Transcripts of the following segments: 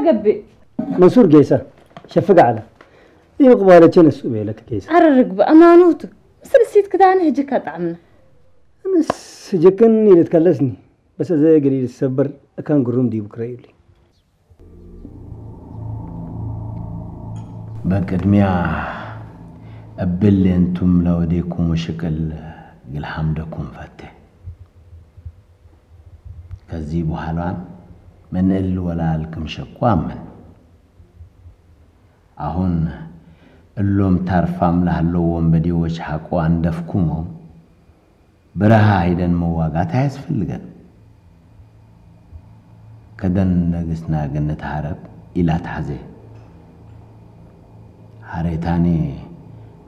ገብእ። መንሱር ጌሰ ሸፍግ ዓለ ይቕባለችን እሱ ቤለክ ጌሰ ኣረርግብ ኣማኑቱ ምስል ሲት ክዳነ ህጅካ ጣዕምና ምስ ህጅክን ይልትከለስኒ በሰ ዘ ገሊል ሰበር እካን ግሩም ዲቡ ክረዩሊ በቅድሚያ እብል እንቱም ለወዴኩም ሽቅል ግልሓምደኩም ፈቴ ከዚህ በኋላ ምን እል ወላል ክምሸቁ ኣምን። አሁን እሎም ታርፋም ላህለው ወንበዴዎች ሐቆ አንደፍኩሞ በረሃ ሄደን መዋጋት አያስፈልገን። ከደን ነግስና ገነት ሐረብ ኢላ ተሐዜ ሐሬታኔ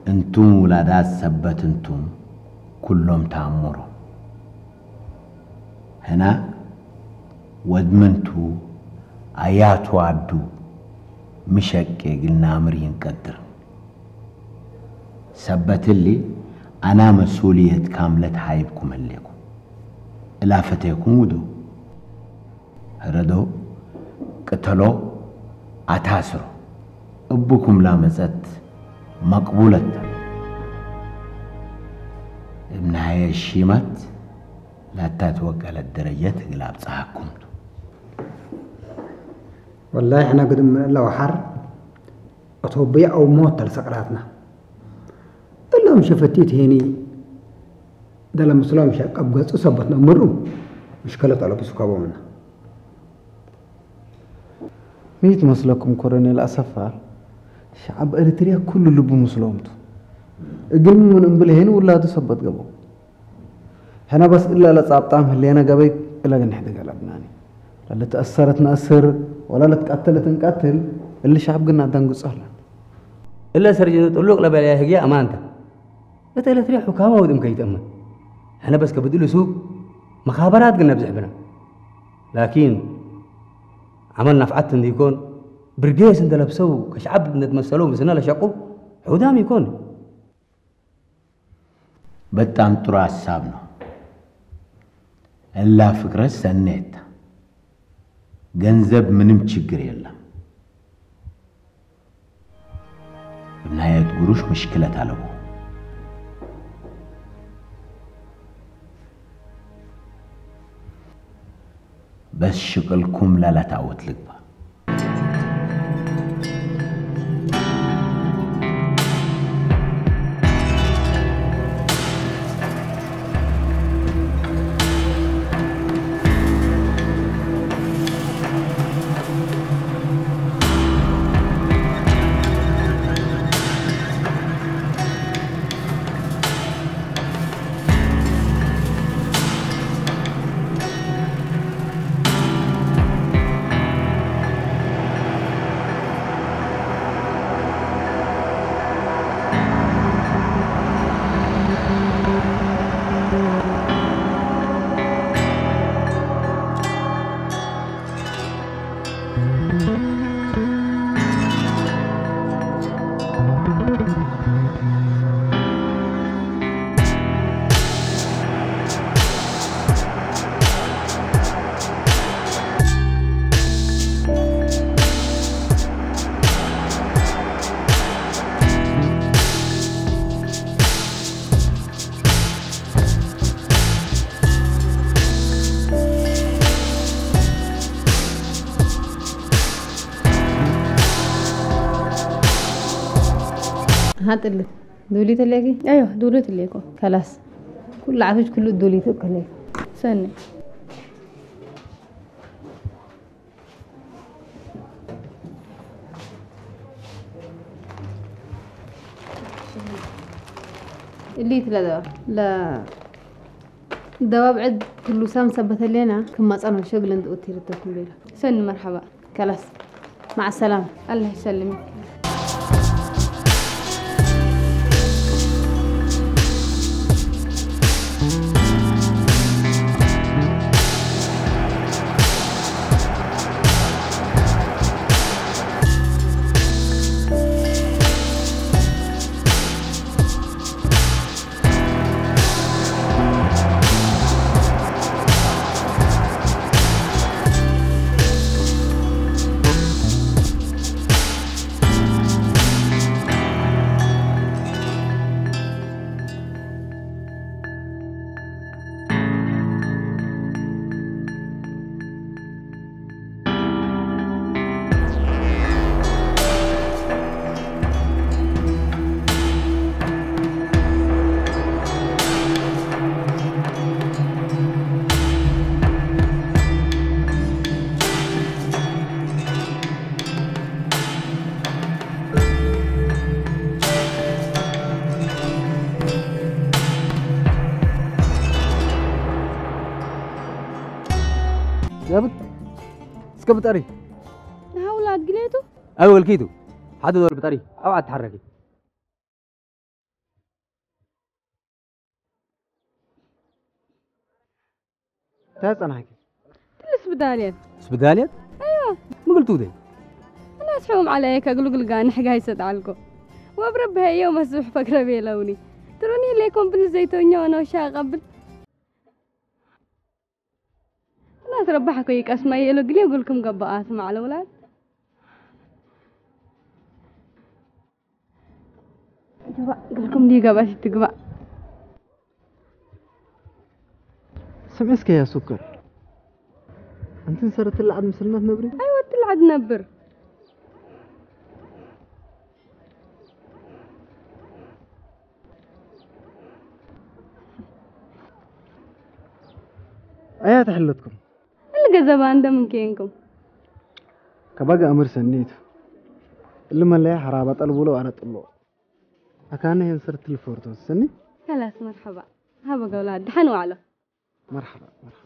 እንቱም ውላዳት ሰበት እንቱም ኩሎም ተአምሮ። ህና ወድምንቱ አያቱ አዱ ምሸቄ ግልና ምሪን ቀድር ሰበትሊ አና መሱልየት ካምለት ሃይብኩም ህሌኩም እላፈቴኩም ውዱ ህረዶ ቅተሎ አታስሮ እብኩም ላመጸት መቅቡለት እብናየ ሺመት ላታ ተወቀለት ደረጀት እግል አብጽሐኩም ቱ። ወላሂ ሕና ግድም ለወሓር ኣቶ ብያው ሞት ተልሰቅራትና እሎም ሸፈቲት ሄኒ ደለ ምስሎም ሸቀብ ገጹ ሰበት ነምሩ ምሽከለት ኣለብሱ ካቦምና ሚት መስለኩም ኮሎኔል ኣሰፋ ሸዓብ ኤሪትሪያ ኩሉ ልቡ ምስሎምቱ እግን ምን እምብል ሄኒ ውላዱ ሰበት ገቦ ሕና በስ እላ ለጻብጣም ህሌና ገበይ እላ ግን ሕደግ ኣለብናኒ። ለልትአሰረት ነእስር ወላ ለትቃተለት እንቃትል እሊ ሻዕብ ግና ደንግጾ ኣላ። እለ ሰርጅ ጥሉቅ ለበለያ ህግያ እማንተ እተ ለትሪያ ሑካማ ውድም ከይትእመን ሕነ በስ ከብድል እሱ መኻበራት ግን ነብዝሕ ብና ላኪን ዓመል ናፍዓት እንዲኮን ብርጌስ እንደለብሰው ከሽዓብ እንደትመሰለው ምስና ለሸቁ ሑዳም ይኮን በጣም ጥሩ ሐሳብ ነው። እላ ፍክረት ሰኔት ገንዘብ ምንም ችግር የለም። ብናየት ጉሩሽ ምሽክለት አለቡ በስ ሽቅልኩም ለለታወት ልግባ هات اللي دوليت اللي أيوه دوليت اللي يكون خلاص كل عفش كل دوليت كله سنة اللي تلا دوا لا دواب عد كل سام سبت لنا كم ما صار شغل عند أوتير تكون بيلا سن مرحبا خلاص مع السلامة الله يسلمك ያብት እስከ ብጠሪ ንሃውላ ኣድግሌቱ ኣወልኪቱ ሓደ ዶር ብጠሪ ኣብ ኣትሓረኪ እንታይ ጸናሕኪ? ትልስ ብዳልየት ስብዳልየት? ኣዮ ምግልቱ ደይ ኣናስሕዎም ዓለየ ከግሉግልጋ ንሕጋ ይሰጥዓልኮ ወብረብሀዮ መስብሕ ፈግረብ የለውኒ ትሩኒ ለይኮን ብል ዘይተኛ ወነውሻ ቀብል እናስ ረባሕ ኮይ ቀስማ የሎ ግሌ ጉልኩም ገባኣ ስማዕ ለውላድ ግባ ግልኩም ዲ ገባሽ ትግባ ስምዒ እስከ ያ ሱከር ኣንቲ ሰረት ትልዓድ ምስልና ትነብሪ ኣይወ ትልዓድ ነብር ኣያ ተሕለትኩም እሊ ገዘባ እንደምን ከይንኩም ከባጋ ኣምር ሰኒት እሊ መለያ ሓራባ ጠልቡሎ ኣረ ጥሎ ኣካነ ሄን ስር ትልፎርቶ ሰኒ ከላስ መርሐባ ሃበ ገብላ ድሓን ዋዕሎ መርሐባ መርሐባ